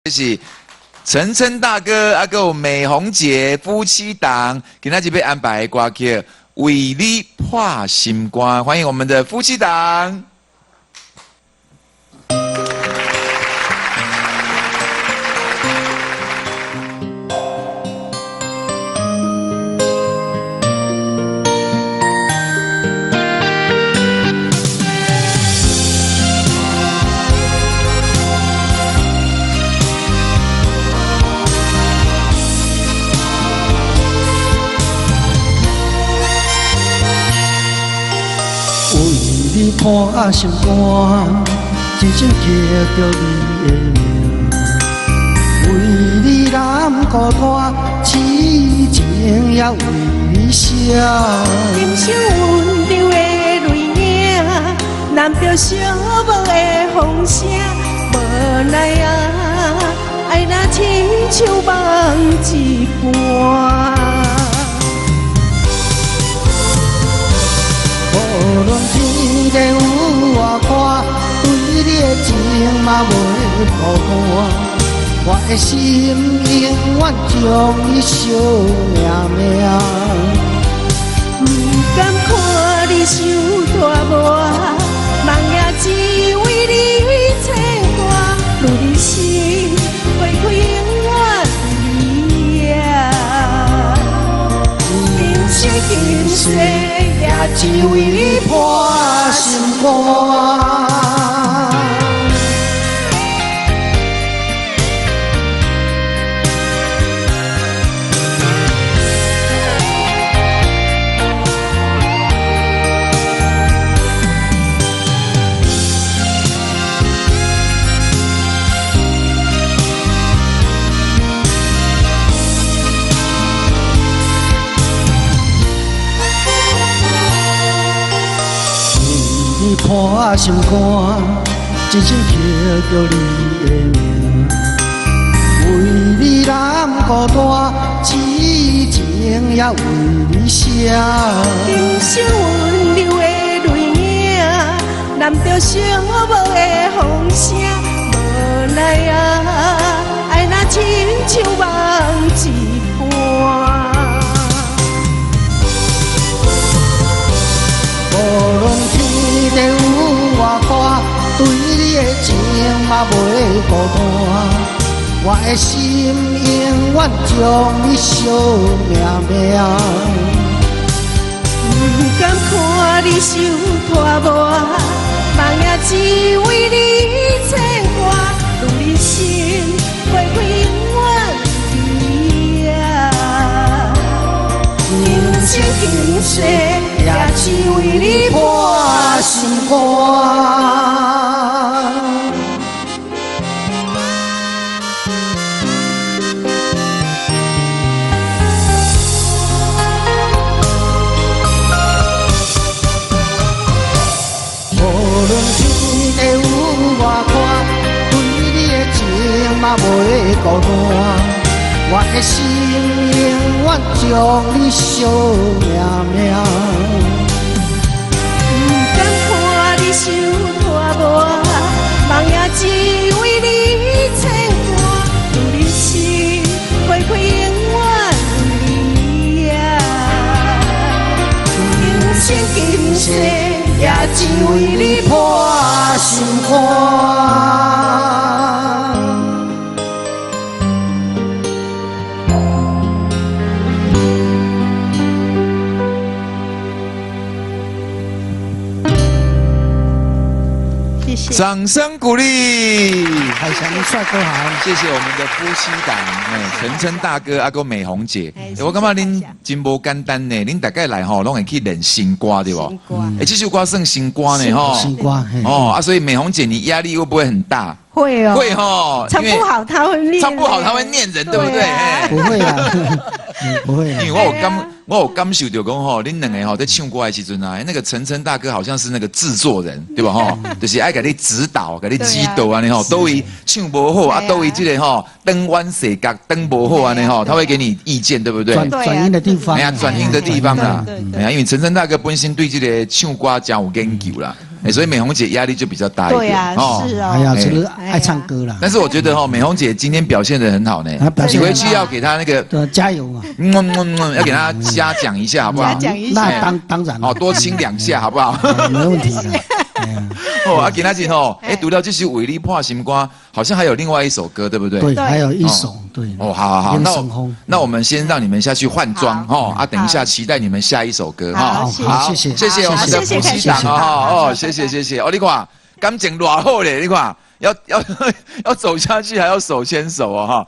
這是陳琛大哥啊，閣有美紅姐夫妻檔，今仔日欲安排的歌曲《為你破心肝》，歡迎我們的夫妻檔。為你破心肝，真心叫著你的名。為你難孤單，痴情也為你寫。今生溫柔的淚影，攬著寂寞的風聲，無奈啊，愛若親像夢一般。無論天地有偌寬，對你的情嘛袂孤單。我的心永遠將你惜命命。不甘看你受折磨，夢也只為你牽掛。女人心花開永遠不離啊，今生今世也只為你破心肝。為你破心肝，真心叫著你的名。為你難孤單，痴情也為你寫。今生溫柔的淚影，攬著寂寞的風聲，無奈啊，愛若親像夢一般。無論天地有偌寬，對你的情嘛袂孤單。我的心永遠將你惜命命。不甘看你受折磨，夢也只為你牽掛。女人心花開永遠不離啊，今生今世也只為你破心肝。無論天地有偌寬，對你的情嘛袂孤單。我的心永遠將你惜命命。不甘看你受折磨，夢也只為你牽掛。女人心花開永遠不離啊，今生今世也只為你破心肝。謝謝。掌聲鼓勵，海翔帥哥好，謝謝我們的夫妻檔，哎，陳琛大哥啊閣美紅姐，我感覺恁真無簡單呢，恁逐擺來吼，攏會去練新歌對無？新歌。哎，這首歌算新歌呢吼。新歌。哦啊，所以美紅姐，你壓力會不會很大？會哦。會吼，唱不好他會念。唱不好他會念人，對不對？不會啊，不會。因為我有感受著講吼，恁兩個吼在唱歌的時陣啊，那個陳琛大哥好像是那個製作人，對吧？吼，就是愛共你指導，共你指導按呢吼，佗位唱無好啊，佗位這個吼，轉彎踅角轉無好按呢吼，他會給你意見，對不對？轉音的地方。哎呀，轉音的地方啦。哎呀，因為陳琛大哥本身對這個唱歌真有研究啦。欸，所以美紅姐壓力就比較大一點。對啊，是哦。哎呀，就是愛唱歌啦。但是我覺得哈，美紅姐今天表現得很好呢。你回去要給她那個對，加油嘛。要給她嘉獎一下，好不好？嘉獎一下。那當然。哦，多親兩下，好不好？沒問題的。哦，啊，今仔日吼，哎，除了這首《為你破心肝》，好像還有另外一首歌，對不對？對，還有一首，對。哦，好好好，那我們先讓你們下去換裝，哈，啊，等一下期待你們下一首歌，哈。好，謝謝，謝謝我們的夫妻檔哦，哦，謝謝謝謝，哦，你看感情偌好咧，你看要走下去還要手牽手哦，哈。